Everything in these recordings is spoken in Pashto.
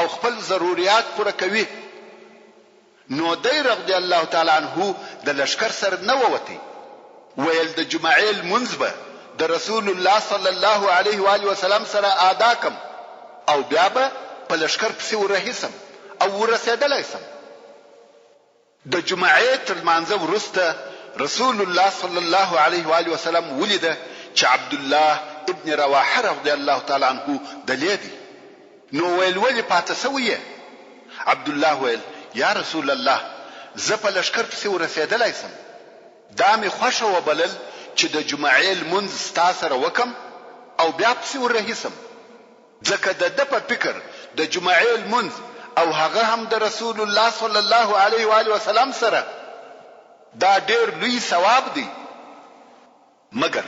او خپل ضروریات پوره کوي. نو دی رضی الله تعالی عنه د لښکر سره نه ووتی، ویل د جمعې لمونځ به د رسول الله صلی الله علیه و آله وسلم سره آدا کم او بیا به په لښکر پسې ورهي سم او ورسېدلی سم. د جمعې تر لمانځه وروسته رسول الله صلی الله علیه و آله وسلم ولیده چې عبدالله ابن رواحه رضی الله تعالی عنه دلې دی، نو ویل ولې پاته شوی یې؟ عبدالله ویل، یا رسول الله! زه په لښکر پسې ورسېدلای شم، دا مې خوښه وبلل چې د جمعې لمونځ ستا سره وکړم او بیا پسې وررهي شم، ځکه د ده په فکر د جمعې لمونځ او هغه هم د رسول الله صلی الله علیه وآله وسلم سره دا ډېر لوی ثواب دی. مګر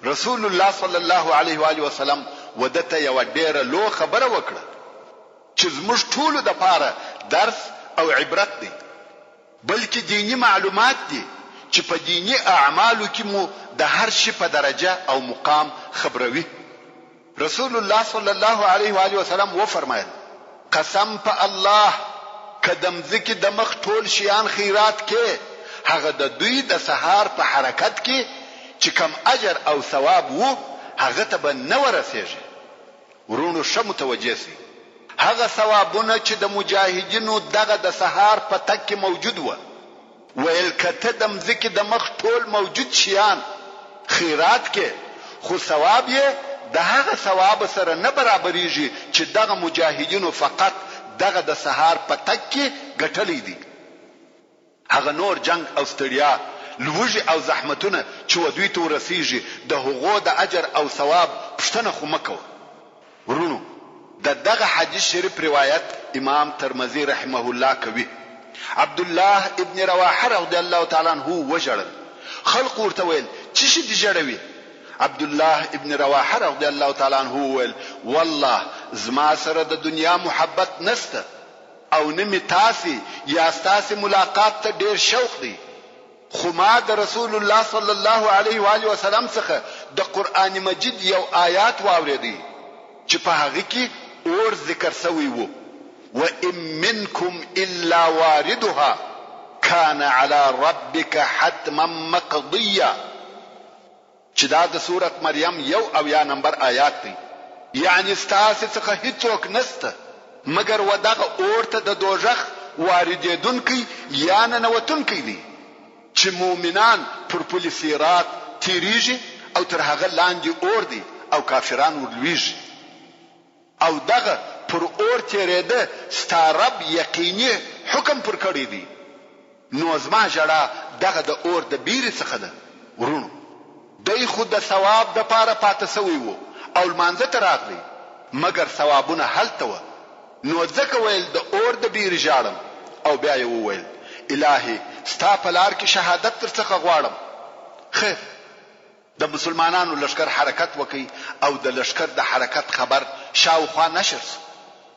رسول الله صلی الله علیه و آله وسلم و ده ته یوه ډېره لو خبره وکړه چې زموږ ټولو دپاره درس او عبرت دی، بلکې دیني معلومات دي چې په دیني اعمالو کې مو د هر شي په درجه او مقام خبروي. رسول الله صلی الله علیه و آله وسلم وفرمایل، قسم په الله که د مځکې د مخ ټول شیان خیرات کې هغه د دوی د سهار په حرکت کې چې کوم اجر او ثواب وو هغه ته به نه ورسیږي. وروڼو ښه متوجه شئ هغه ثوابونه چې د مجاهدینو دغه د سهار په تګ کې موجود وه، ویل که ته د مځکې د مخ ټول موجود شیان خیرات کې خو ثواب یې د هغه ثواب سره نه برابریږي چې دغه مجاهدینو فقط دغه د سهار په تګ کې ګټلی دی. هغه نور جنګ او ستړیا، لوږې او زحمتونه چې و دوی ته ورسیږي د هغو د اجر او ثواب پوښتنه خو مه کوه. وروڼو! د دغه حدیث شریف روایت امام ترمذي رحمه الله کوي، عبدالله ابن رواحه رضی الله تعالی عنه وژړل، خلقو ورته ویل، څه شي دي ژړوي؟ عبدالله ابن رواحه رضی الله تعالی عنه وویل، والله زما سره د دنیا محبت نشته او نه مې تاسې یا ستاسې ملاقات ته ډېر شوق دی، خو ما د رسول الله صلی الله علیه و آله وسلم څخه د قرآن مجید یو آیات واورېدی چې په هغه کې اور ذکر شوی وو، وان منکم الا واردها کان علی ربک حتما مقضیا. چې دا د سورت مریم 71 نمبر آیات دی، یعنې ستاسې څخه هیڅوک نشته مګر و دغه اور ته د دوږخ واردېدونکی یا ننوتونکی دی، چې مؤمنان پر پل صراط تېرېږي او تر هغه لاندې اور دی او کافران ور لوېږي. او دغه پر اور تېرېده ستا رب یقیني حکم پر کړی دی، نو زما ژړا دغه د اور د بېرې څخه ده. وروڼو! دی خو د ثواب دپاره پاته شوی وو او لمانځه ته راغلی، مګر ثوابونه هلته وه، نو ځکه ویل د اور د بېرې ژاړم او بیا یې وویل، الهې! ستا په لار کې شهادت درڅخه غواړم. خیر! د مسلمانانو لښکر حرکت وکړ او د لښکر د حرکت خبر شاوخوا نشر شو.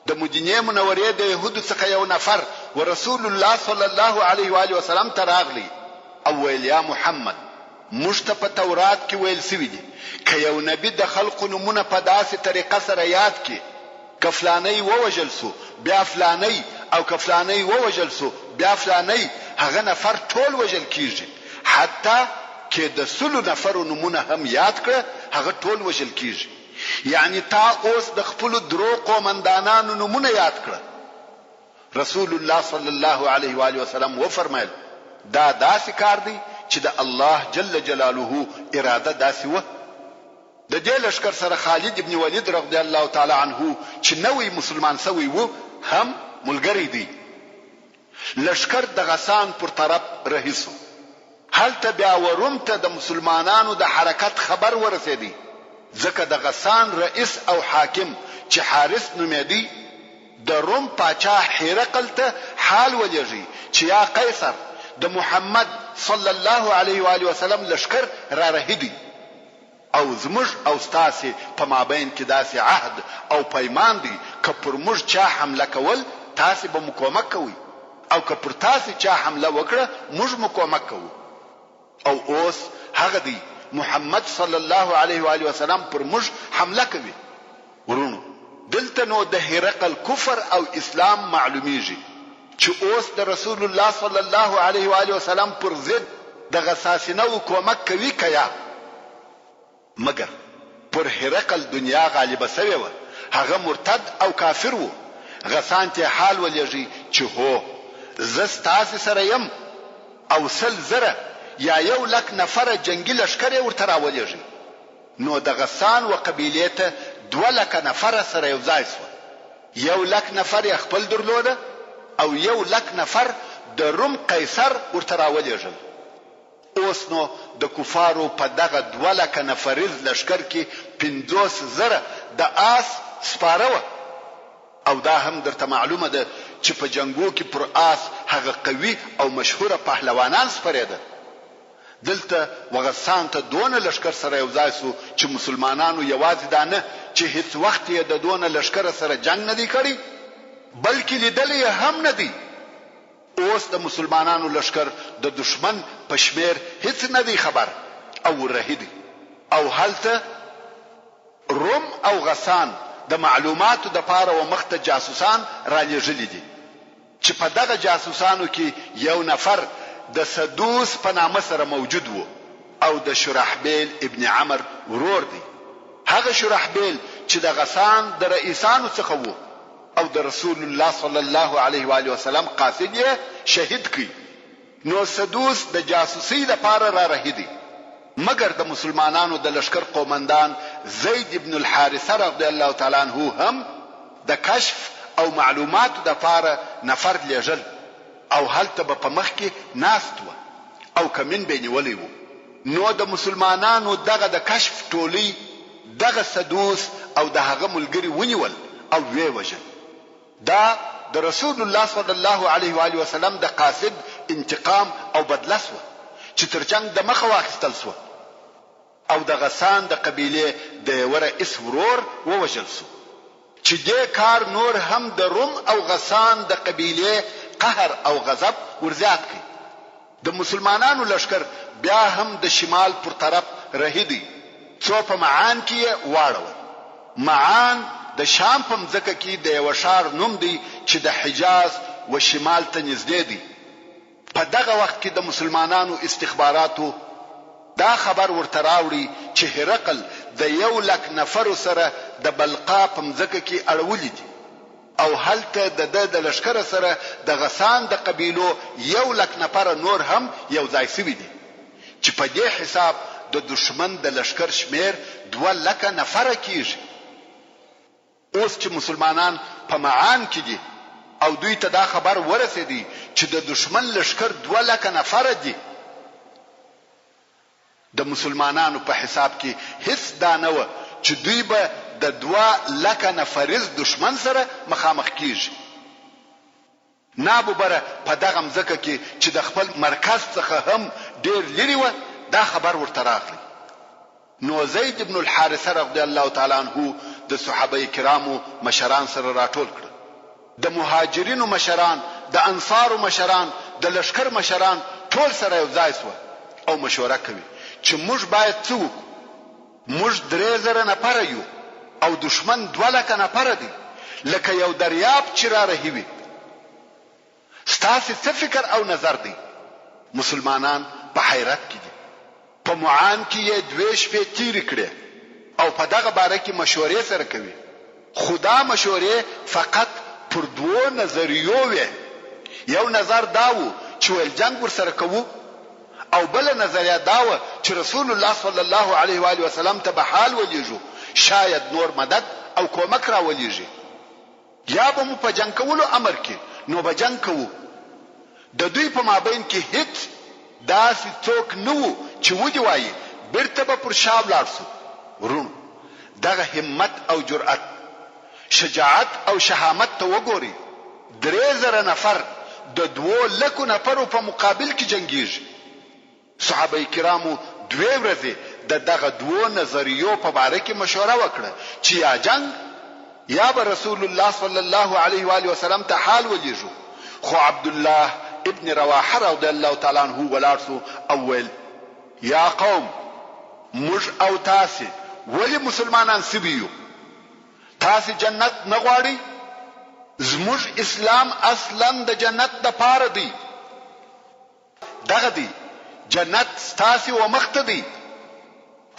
د مدینې منورې د یهودو څخه یو نفر و رسول الله صلی الله علیه و آله وسلم ته راغلی او ویل، یا محمد! موږ ته په تورات کې ویل شوي دي، که یو نبي د خلقو نومونه په داسې طریقه سره یاد کړي، که فلانی ووژل شو بیا فلانی او که فلانی ووژل شو بیا فلانی هغه نفر ټول وژل کیږي حتی که د سلو نفرو نومونه هم یاد کړه هغه ټول وژل کیږي یعنی تا اوس د خپلو درو قومندانانو نومونه یاد کړه رسول الله صلی الله علیه و آله وسلم وفرمایل دا داسې کار دی چې د الله جل جلاله اراده داسې وه. د دې لښکر سره خالد ابن ولید رضی الله تعالی عنه چې نوی مسلمان شوی وو هم ملګری دی. لښکر د غسان پر طرف رهي شو. هلته بیا و روم ته د مسلمانانو د حرکت خبر ورسېدی، ځکه د غسان رئیس او حاکم چې حارث نومېدی د روم پاچا هرقل ته حال ولېږی چې یا قیصر د محمد صلی الله علیه و آله وسلم لښکر را رهي دی. او زموږ او ستاسې په مابین کې داسې عهد او پیمان دی که پر موږ چا حمله کول تاسې به مو کومک کوئ او که پر تاسې چا حمله وکړه موږ مو کومک کوو او اوس هغه دی محمد صلی الله علیه و آله وسلم پر موږ حمله کوي. وروڼو! دلته نو د هرقل کفر او اسلام معلومیږي چې اوس د رسول الله صلی الله علیه و آله وسلم پر ضد د غساسنه وو کومک کوي که یا؟ مګر پر هرقل دنیا غالبه شوې وه، هغه مرتد او کافر وو، غسان ته یې حال ولېږی چې هو! زه ستاسې سره یم او 100,000 یا یو لک نفره جنګي لښکر یې ورته راولېږی. نو د غسان و قبیلې ته دوه لکه نفره سره یو ځای شوه، یو لک نفر یې خپل درلوده او یو لک نفر د روم قیصر ورته راولېږل. اوس نو د کفارو په دغه دوه لکه نفریز لښکر کې 50,000 د آس سپاره وه او دا هم درته معلومه ده چې په جنګو کې پر آس هغه قوي او مشهوره پهلوانان سپرېده. دلته و غسان ته دونه لښکر سره یو ځای شو چې مسلمانانو یوازې دا نه چې هیڅ وخت یې د دونه لښکره سره جنګ نه دی کړی بلکې لیدلی یې هم نه دی. اوس د مسلمانانو لښکر د دښمن په شمېر هیڅ نه دی خبر او ورهي دی او هلته روم او غسان د معلوماتو دپاره و مخته جاسوسان رالېږلي دي. چې په دغه جاسوسانو کې یو نفر د سدوس په نامه سره موجود وو او د شرحبیل ابن عمر ورور دی، هغه شرحبیل چې د غسان د رئیسانو څخه وو او د رسول الله صلی الله علیه وآله وسلم قاصد یې شهید کړ. نو سدوس د جاسوسۍ لپاره را رهي دی، مګر د مسلمانانو د لښکر قومندان زید بن الحارثه رضی الله تعالی عنه هم د کشف او معلوماتو لپاره نفر لېږل او هلته به په مخ کې ناست وه او کمین به یې نیولی وو، نو د مسلمانانو دغه د کشف ټولۍ دغه سدوس او د هغه ملګري ونیول او ویې وژل. دا د رسول الله صلی الله علیه و آله وسلم د قاصد انتقام او بدله شوه چې تر جنګ دمخه واخیستل شوه او د غسان د قبیلې د یوه رئیس ورور ووژل شو چې دې کار نور هم د روم او غسان د قبیلې قهر او غضب ورزیات کړ. د مسلمانانو لښکر بیا هم د شمال پر طرف رهي دی، څو په معان کې یې واړول. معان د شام په مځکه کې د یوه ښار نوم دی چې د حجاز و شمال ته نږدې دی. په دغه وخت کې د مسلمانانو استخباراتو دا خبر ورته راوړی چې هرقل د یو لک نفرو سره د بلقا په مځکه کې اړولي دي. او هلته د ده د لښکره سره د غسان د قبیلو یو لک نفره نور هم یو ځای شوي دي، چې په دې حساب د دښمن د لښکر شمېر دوه لکه نفره کېږي. اوس چې مسلمانان په معان کې دي او دوی ته دا خبر ورسېدی چې د دښمن لښکر دوه لکه نفره دي، د مسلمانانو په حساب کې هیڅ دا نه وه چې دوی به د دوه لکه نفریز دښمن سره مخامخ کیږي. ناببره په دغه مځکه کې چې د خپل مرکز څخه هم ډیر لیرې وه دا خبر ورته راغلی. نو زید بن الحارثه رضی الله تعالی عنه د صحابه کرامو مشران سره راټول کړل. د مهاجرینو مشران، د انصارو مشران، د لښکر مشران ټول سره یو ځای شوه او مشوره کوي چې موږ باید څه وکړو؟ موږ 3000 نفره یو او دښمن دوه لکه نفره دی، لکه یو دریاب چې را رهي وي. ستاسې څه فکر او نظر دی؟ مسلمانان په حیرت کې دي. په معان کې یې دوې شپې تېرې کړې او په دغه باره کې مشورې سره کوي، خو دا مشورې فقط پر دوو نظریو وې، یو نظر دا و چې ویل جنګ ورسره کوو او بله نظریه دا وه چې رسول الله صلی الله علیه وآله وسلم ته به حال ولېږو، شاید نور مدد او کومک راولېږي. یا به مو په جنګ کولو امر کړي نو به جنګ کوو. د دوی په مابین کې هیڅ داسې څوک نه وو چې ودې وايي بیرته به پر شا ولاړ شو. وروڼو! دغه همت او جرأت، شجاعت او شهامت ته وګورئ، 3000 نفر د دوو لکو نفرو په مقابل کې جنګیږي. صحابه کرامو دوې ورځې د دغه دوو نظریو په باره کې مشوره وکړه چې یا جنګ یا به رسول الله صلی الله علیه و آله وسلم ته حال ولیږو، خو عبدالله ابن رواحه رضی الله تعالی عنه ولاړ شو او ویل، یا قوم! موږ او تاسې ولې مسلمانان شوي یو؟ تاسې جنت نه غواړئ؟ زموږ اسلام اصلاً د جنت دپاره دی. دغه دی جنت ستاسې و مخ ته دی.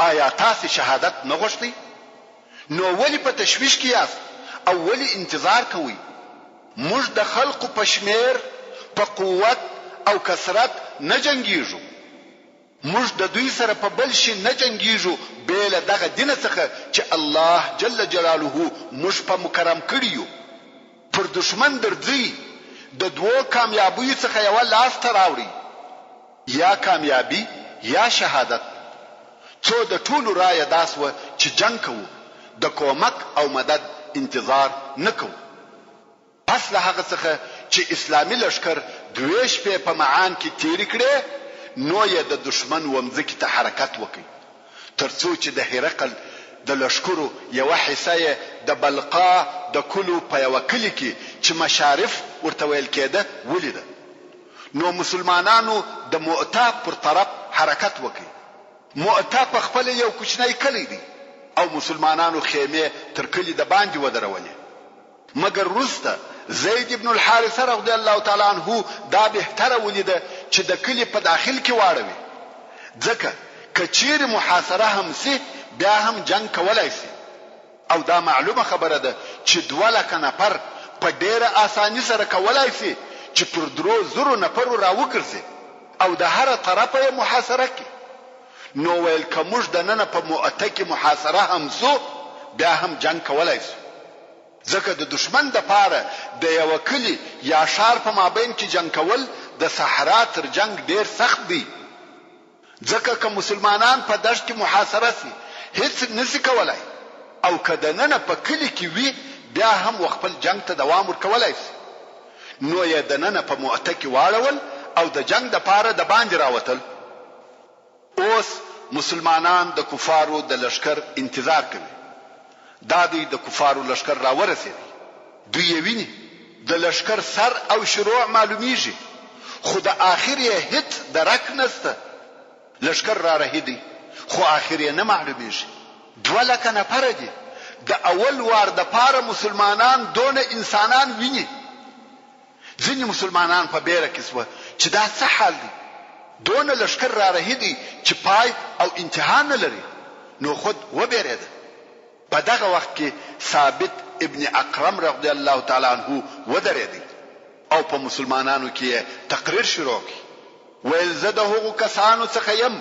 آیا تاسې شهادت نه غوښتی؟ نو ولې په تشویش کې یاست او ولې انتظار کوئ؟ موږ د خلقو په شمېر، په قوت او کثرت نه جنګېږو. موږ د دوی سره په بل شي نه جنګېږو بې له دغه دینه څخه چې الله جل جلاله موږ په مکرم کړي یو. پر دښمن درځئ، د دوو کامیابیو څخه یوه لاس ته راوړئ، یا کامیابي یا شهادت. څو د ټولو رایه دا شوه چې جنګ کوو، د کومک او مدد انتظار نه کوو. پس له هغه څخه چې اسلامي لښکر دوې شپې په معان کې تېرې کړې، نو یې د دښمن و مځکې ته حرکت وکړ، تر څو چې د هرقل د لښکرو یوه حصه یې د بلقا د کلو په یوه کلي کې چې مشارف ورته ویل کېده ولیده، نو مسلمانانو د مؤته پر طرف حرکت وکړ. مؤته په خپله یو کوچنی کلی دی او مسلمانانو خیمې تر کلي د باندې ودرولې. مګر وروسته زید بن الحارثه رضی الله تعالی عنه دا بهتره ولیده چې د کلي په داخل کې واړوي ځکه که چیرې محاصره هم شي بیا هم جنګ کولای شي او دا معلومه خبره ده چې دوه لکه نفر په ډیره اساني سره کولای شي چې پر درو زرو نفرو راوګرځي او د هره طرفه یې محاصره کړي نو ویل که موږ دننه په مؤته کې محاصره هم شو بیا هم جنګ کولای شو. ځکه د دښمن دپاره د یوه کلي یا ښار په مابین کې جنګ کول د صحرا تر جنګ ډېر سخت دی، ځکه که مسلمانان په دښت کې محاصره شي هیڅ نه شي کولای او که دننه په کلي کې وي بیا هم و خپل جنګ ته دوام ورکولای شي، نو یې دننه په مؤته کې واړول او د جنګ دپاره دباندې راوتل. اوس مسلمانان د کفارو د لښکر انتظار کوي. دا دی د کفارو لښکر راورسېدی. دوی یې ویني. د لښکر سر او شروع معلومېږي، خو د آخر یې هیڅ درک نشته. لښکر رارهي دی، خو آخر یې نه معلومېږي. دوه لکه نفره دي. د اول وار دپاره مسلمانان دونه انسانان ویني. ځینې مسلمانان په بېره کې شوه چې دا څه حال دی، دونه لښکر رارهي دی چې پای او انتها نه لري، نو خود وبېرېده. په دغه وخت کې ثابت ابن اقرم رضی الله تعالی عنه ودرېدی او په مسلمانانو کې یې تقریر شروع کړ. ویل زه د هغو کسانو څخه یم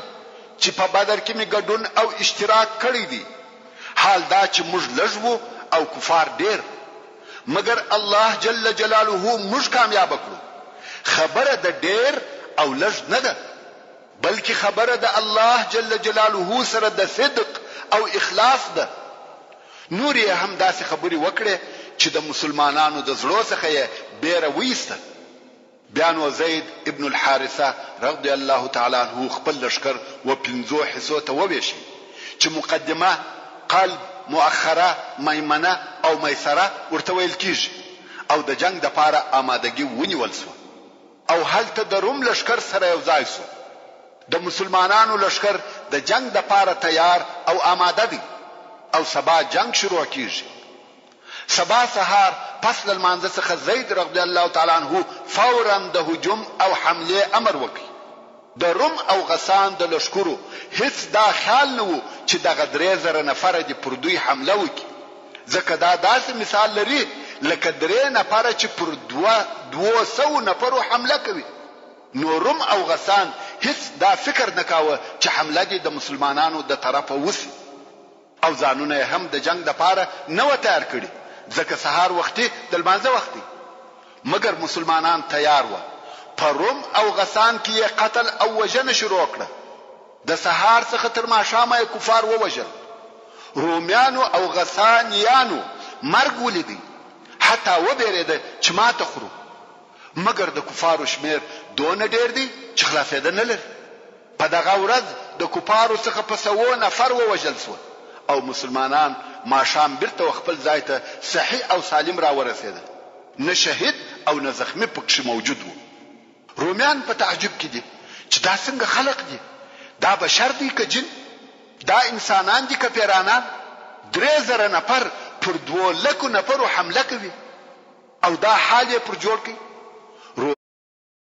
چې په بدر کې مې ګډون او اشتراک کړی دی، حال دا چې موږ لږ وو او کفار ډېر، مګر الله جل جلاله موږ کامیابه کړو، خبره د ډېر او لږ نه ده، بلکې خبره د الله جل جلاله سره د صدق او اخلاص ده. نورې یې هم داسې خبرې وکړې چې د مسلمانانو د زړو څخه یې بېره وایسته. بیا نو زید ابن الحارثه رضی الله تعالی عنه خپل لښکر و پنځو حصو ته وویشی چې مقدمه، قلب، مؤخره، میمنه او میسره ورته ویل کیږي او د جنګ دپاره آمادګي ونیول شوه او هلته د روم لښکر سره یو ځای شو. د مسلمانانو لښکر د جنګ دپاره تیار او آماده دی او سبا جنګ شروع کیږي. سبا سهار پس له لمانځه څخه زید رضی الله تعالی عنه فوراً د هجوم او حملې امر وکړ. د روم او غسان د لښکرو هیڅ دا خیال نه وو چې دغه 3000 نفره دې پر دوی حمله وکړي، ځکه دا داسې مثال لري لکه درې نفره چې پر دوه دوو سوو نفرو حمله کوي. نو روم او غسان هیڅ دا فکر نه کاوه چې حمله دې د مسلمانانو د طرفه وشي. او ځانونه یې هم د جنګ دپاره نه وه تیار کړي ځکه سهار وختي د لمانځه وخت دی مګر مسلمانان تیار وه په روم او غسان کې یې قتل او وژنه شروع کړه د سهار څخه تر ماښامه یې کفار ووژل رومیانو او غسانیانو مرګ ولیدی حتی وبیریده چې ماته خورو مګر د کفارو شمیر دونه ډیر دی چې خلاصیده نه لري. په دغه ورځ د کفارو څخه په سوو نفر ووژل شوه او مسلمانان ماښام بیرته وخپل ځای ته صحیح او سالم راورسیدل، نه شهید او نه زخمي پکښې موجود وو. رومیان په تعجب کې دي چې دا څنګه خلق دي؟ دا بشر دی که جن؟ دا انسانان دي که پیرانان؟ 3000 نفر پر دوو لکو نفرو حمله کوي او دا حال یې پر جوړ کړ.